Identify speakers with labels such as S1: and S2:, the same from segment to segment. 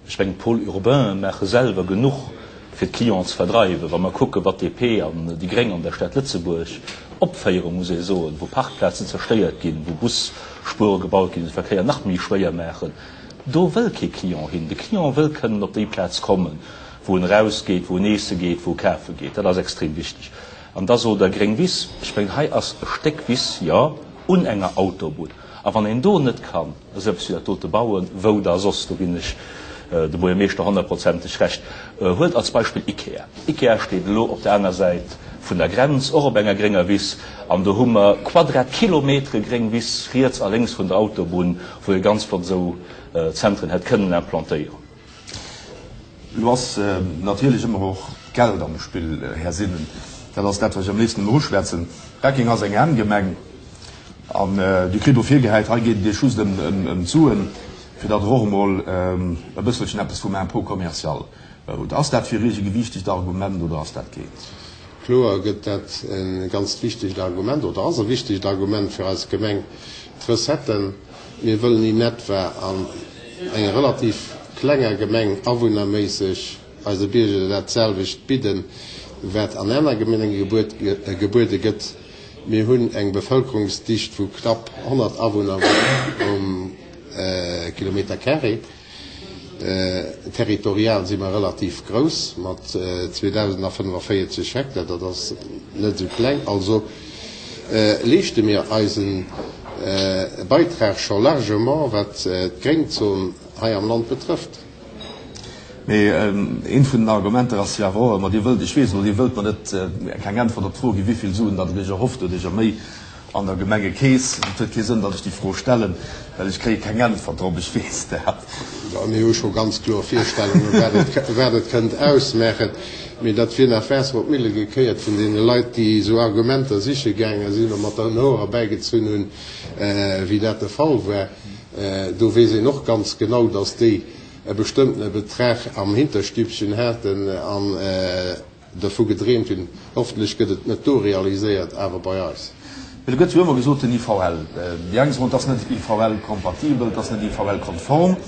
S1: Ech mengen, d'Pôles urbains maache selwer genuch, fir d'Clienten ze verdreiwen. Wa mer kucken, wat DP an déi Gréng an der Stad Lëtzebuerg opféieren, muss ee soen, wou Parkplazen zerstéiert ginn, wou Busspuere gebaut ginn, déi de Verkéier nach méi schwéier maachen, do wëll kee Client hin. De Client wëll kënnen op déi Plaz kommen, wou en erausgeet, wou en eesse geet, wou e kafe geet. Dat ass extrem wichteg. An da sot Der gréng Wiss. Ech mengen, hei ass e Stéck Wiss, jo, un enger Autobunn. A wann een do net kann esou eppes wéi dat dote bauen, wou da soss? Do ginn ech dem Buergermeeschter honnertprozenteg Recht. Huelt als Beispill Ikea. Ikea steet elo op der aner Säit vun der Grenz, och op enger grénger Wiss, an do hu mer Quadratkilometere gréng Wiss riets a lénks vun der Autobunn, wou ee ganz flott esou Zentren hätt kënnen implantéieren.
S2: Elo ass natierlech ëmmer och d'Geld am Spill, Här Sinnen. Dat ass dat, wat ech am léifsten ëmmer uschwätzen. Becking ass eng aarm Gemeng an Dir kritt do virgehäit, hei geet et Iech just ëm d'Suen, fir datt Der och emol e bësselchen eppes vum Impôt commercial hutt. Ass dat fir Iech e gewiichtegt Argument oder ass dat keent?
S3: Kloer gëtt dat e ganzt wichtegt Argument oder ass e wichtegt Argument fir eis Gemeng. D'Recetten, mir wëllen in etwa an enger relativ klenger Gemeng awunnerméisseg eise Bierger dat selwecht bidden, wat an aner Gemenge gebuede gëtt. Mir hunn eng Bevëlkerungsdicht vu knapp 100 Awunner um Kilometercarré. Territorial si mer relativ grouss mat 2.045 Hektar, dat ass net esou kleng. Also leeschte mir eise Beitrag scho largement, wat d'Gréngzon hei am Land betrëfft.
S2: Mee eent vun den Argumenter ass jo awer och ëmmer, Dir wëllt, ech weess elo, Dir wëllt mer net keng Äntwert op d'Fro ginn, wéi vill Suen datt Der Iech erhofft hutt, Iech méi an der Gemengekeess. Et huet kee Sënn, datt ech déi Fro stellen, well ech kréie keng Äntwert drop, ech weess dat.
S3: Jo, mir hu scho ganz kloer Virstellungen, wat et kënnt ausmaachen. Mee dat wier nach Waasser op d'Mille gekéiert vun deene Leit, déi esou Argumenter siche gaange sinn a mat den Hoer erbäigezunn hunn, wéi dat de Fall war. Do weess een och ganz genau, datt déi e bestëmmtene Betrag am Hinterstübchen haten an dervu gedreemt hunn. Hoffentlech gëtt et net do realiséiert, awer bei eis.
S2: Mee do gëtt jo ëmmer gesot, den IVL, déi eng soen, et ass net IVL-kompatibel, et ass net IVL-konform.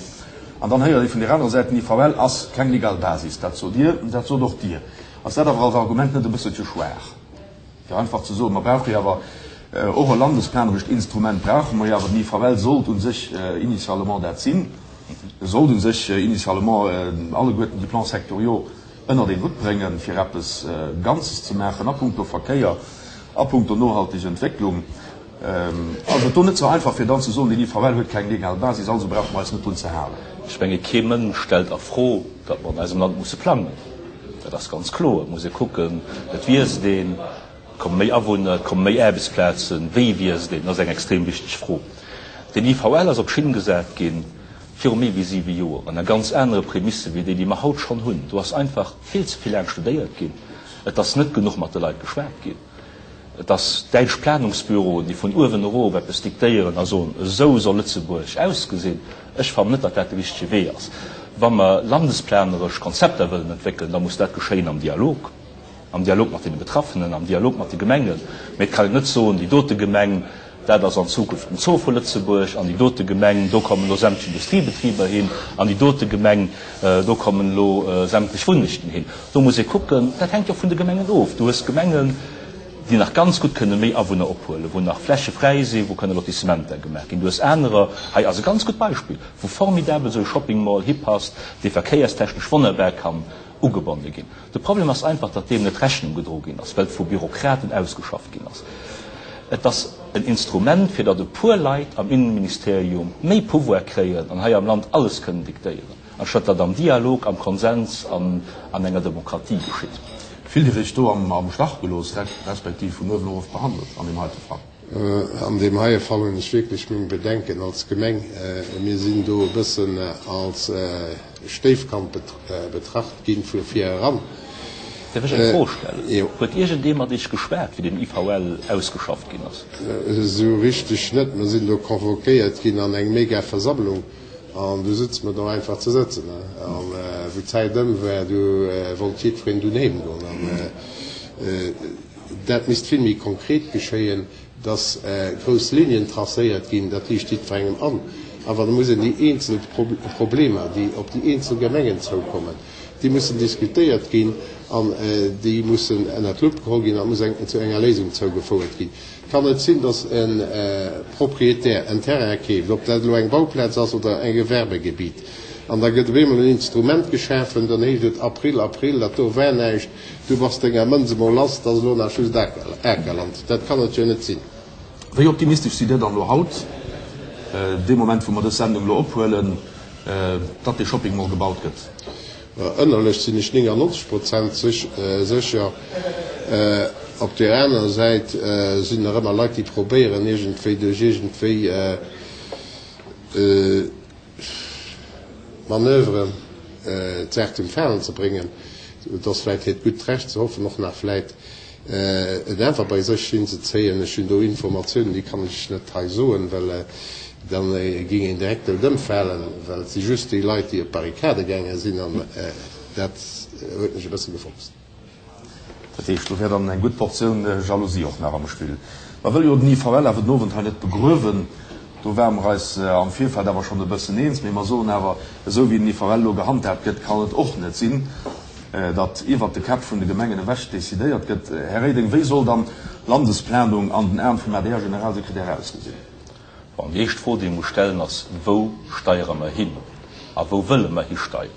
S2: An dann héiert ee vun där anerer Säit, den IVL ass keng legal Basis. Dat sot Dir, dat sot och Dir. Ass dat awer als Argument net e bësselche schwaach, fir einfach ze soen, mer brauche jo awer och e landesplanerescht Instrument, brauche mer jo awer, den IVL sollt u sech initialement dat sinn, e sollt u sech initialement alleguerten déi Plans sectoriaux ënnert een Hutt bréngen, fir eppes Ganzes ze maachen a puncto Verkéier, a puncto nohalteg Entwécklung. Ass et do net ze einfach, fir dann ze soen, den IVL huet keng legal Basis, also brauche mer eis net drun ze halen?
S1: Ech menge kee Mënsch stellt a Fro, datt mer an eisem Land musse plangen. Dat ass ganz kloer. Et muss ee kucken, et wiisst een, et komme méi Awunner, et komme méi Aarbechtsplazen. Wéi wiisst een? Dat ass eng extrem wichteg Fro. Den IVL ass op d'Schinn gesat ginn viru méi wéi siwe Joer, ënner ganz anere Prämisse wéi déi, déi mer haut schonn hunn. Do ass einfach vill ze vill laang studéiert ginn. Et ass net genuch mat de Leit geschwat ginn. Et ass däitsch Planungsbüroen, déi vun uewen erof eppes diktéieren a soen, esou soll Lëtzebuerg ausgesinn. Ech fannen net, datt dat de richtege Wee ass. Wa mer landesplaneresch Konzepter wëllen entwéckelen, da muss dat geschéien am Dialog, am Dialog mat deene Betraffenen, am Dialog mat de Gemengen. Mee et kann een net soen, déi dote Gemeng, dat ass an Zukunft den Zoo vu Lëtzebuerg, an déi dote Gemeng, do kommen elo sämtlech Industriebetriber hin, an déi dote Gemeng, do kommen elo sämtlech Wunnechten hin. Do muss ee kucken, dat hänkt jo och vun de Gemengen of. Du hues Gemengen, déi nach ganz gutt kënne méi Awunner ophuelen, wou nach Fläche fräi sinn, wou kënne Lotissementer gemaach ginn. Du hues anerer, hei ass e ganz gutt Beispill, wou formidabel esou e Shopping Mall hipasst, dee verkéierstechnesch wonnerbar kann ugebonne ginn. De Problem ass einfach, datt deem net Rechnung gedro ginn ass, well et vu Bürokraten ausgeschafft ginn ass. Et ass en Instrument, fir datt e puer Leit am Innenministerium méi Pouvoir kréien an hei am Land alles kënnen diktéieren, anstatt datt am Dialog, am Konsens an an enger Demokratie geschitt.
S2: Fillt Dir Iech do am Stach gelooss, respektiv vun uewen erof behandelt an deem heite Fall?
S3: An deem heie Fall hunn ech wierklech meng Bedenken als Gemeng. Mir sinn do e bëssen als Stéifkand betracht ginn vu vir eran.
S1: Däerf ech eng Fro stellen? Huet iergendee mat Iech geschwat, wéi den IVL ausgeschafft ginn ass?
S3: Esou richteg net. Mer sinn do convoquéiert ginn an eng mega Versammlung an du sutze mer do einfach ze sëtzen. An wou d'Zäit ëm war, du wollt jiddwereen dunn heem goen. Dat misst vill méi konkret geschéien, dass grouss Linien tracéiert ginn, dat liicht jiddwerengem an. Awer da muss een déi eenzel Problemer, déi op déi eenzel Gemengen zoukommen, déi mussen diskutéiert ginn an déi mussen ënnert d'Lupp geholl ginn an et muss eng zu enger Léisung zougefouert ginn. Et kann net sinn, datt e Propriétaire en Terrain keeft, ob dat elo eng Bauplaz ass oder e Gewerbegebiet, an da gëtt op eemol en Instrument geschafen, dann heescht et, April, April, dat do war näischt, du bass denger Mënz emol lass, dat ass elo nach just Akerland. Dat kann et jo net sinn.
S2: Wéi optimistesch sidd Dir dann elo haut, dee Moment wou mer dës Sendung elo ophuelen, datt dee Shopping Mall gebaut gëtt?
S3: Ënnerlech sinn ech 99 Prozent sécher. Op där anerer Säit sinn nach ëmmer Leit, déi probéieren iergendwéi duerch iergendwéi Manöveren d'Saach zum Falen ze bréngen. Et ass vläit hiert gutt Recht. Se hoffen och nach vläit et awer bei sech hinzezéien. Ech hunn do Informatiounen, déi kann ech net hei soen, well da géing een direkt dout ëmfalen, well et si just déi Leit, déi op d'Barrikade gaange sinn, an dat huet mech e bësse gefoxt.
S2: Dat heescht, do wär dann eng gutt Portioun Jalousie och nach am Spill. Mer wëlle jo den IVL awer den Owend hei net begruewen. Do ware mer eis am Virfeld awer schonn e bëssen eens. Mee mer soen awer, esou wéi den IVL elo gehandhaabt gëtt, kann et och net sinn, datt iwwert de Käpp vun de Gemengen ewech decidéiert gëtt. Här Reding, wéi soll dann d'Landesplanung an den Aen vum ADR-Generalsekretär ausgesinn?
S1: Bon, déi éischt Fro, déi ee muss stellen, ass, Wou steiere mer hin a wou wëlle mer histeieren?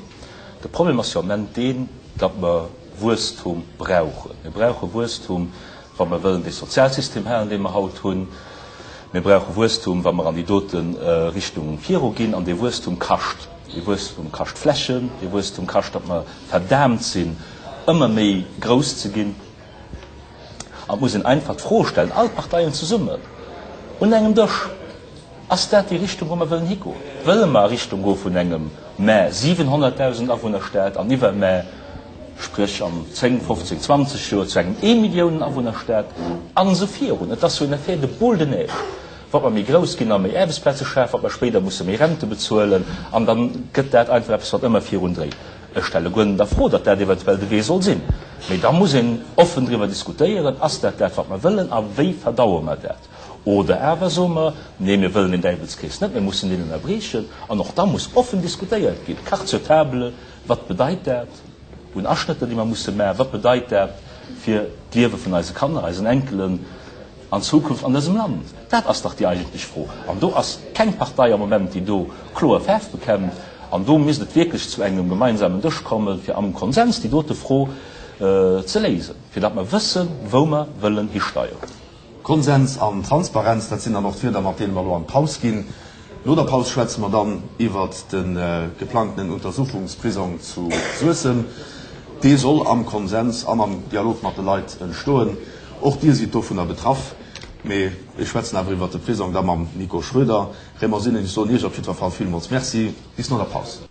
S1: De Problem ass jo am Ament deen, datt mer Wuesstum brauchen. Mir brauche Wuesstum, wa mer wëllen dee Sozialsystem halen, dee mer haut hunn. Mir brauche Wuesstum, wa mer an déi dote Richtung viruginn. An dee Wuesstum kascht. Dee Wuesstum kascht Flächen, dee Wuesstum kascht, datt mer verdaamt sinn, ëmmer méi grouss ze ginn. An et muss een einfach d'Fro stellen, all d'Parteien zesummen un engem Dësch, Ass dat déi Richtung, wou mer wëllen higoen? Wëlle mer a Richtung goe vun engem mä 700.000 Awunnerstad an iwwer mä, spréch an 10, 15, 20 Joer zu engem Eemilliounen-Awunnerstad an esou virun? Et ass jo en Effet de boule de neige. Wat mer méi grouss ginn a méi Aarbechtsplaze schafen, wat mer spéider musse méi Rente bezuelen, an da gëtt dat einfach eppes, wat ëmmer virun dréit. Ech stelle guer net a Fro, datt dat eventuell de Wee soll sinn, mee da muss een offen driwwer diskutéieren, Ass dat dat, wat mer wëllen, a wéi verdaue mer dat? Oder awer soe mer, Nee, mir wëllen deen Däiwelskrees net, mir mussen deen ënnerbriechen. An och da muss offen diskutéiert ginn, carte sur table, Wat bedeit dat un Aschnëtter, déi mer musse maachen? Wat bedeit dat fir d'Liewe vun eise Kanner, eisen Enkelen? An Zukunft an dësem Land? Dat ass dach déi eigentlech Fro. An do ass keng Partei am Moment, déi do kloer Faarf bekennt. An do misst et wierklech zu engem gemeinsamen Dësch kommen, fir am Konsens déi dote Fro ze léisen, fir datt mer wëssen, wou mer wëllen histeieren.
S2: Konsens an Transparenz, dat sinn dann och d'Wierder, mat deene mer elo an d'Paus ginn. No der Paus schwätze mer dann iwwert de geplangtenen Untersuchungsprisong zu Suessem. Dee soll am Konsens an am Dialog mat de Leit entstoen. Och Dir sidd dovunner betraff. Mee ech schwätzen awer iwwert de Prisong da mam Nico Schroeder. Raymond Sünnen, ech soen Iech op jiddwer Fall villmools Merci. Bis no der Paus.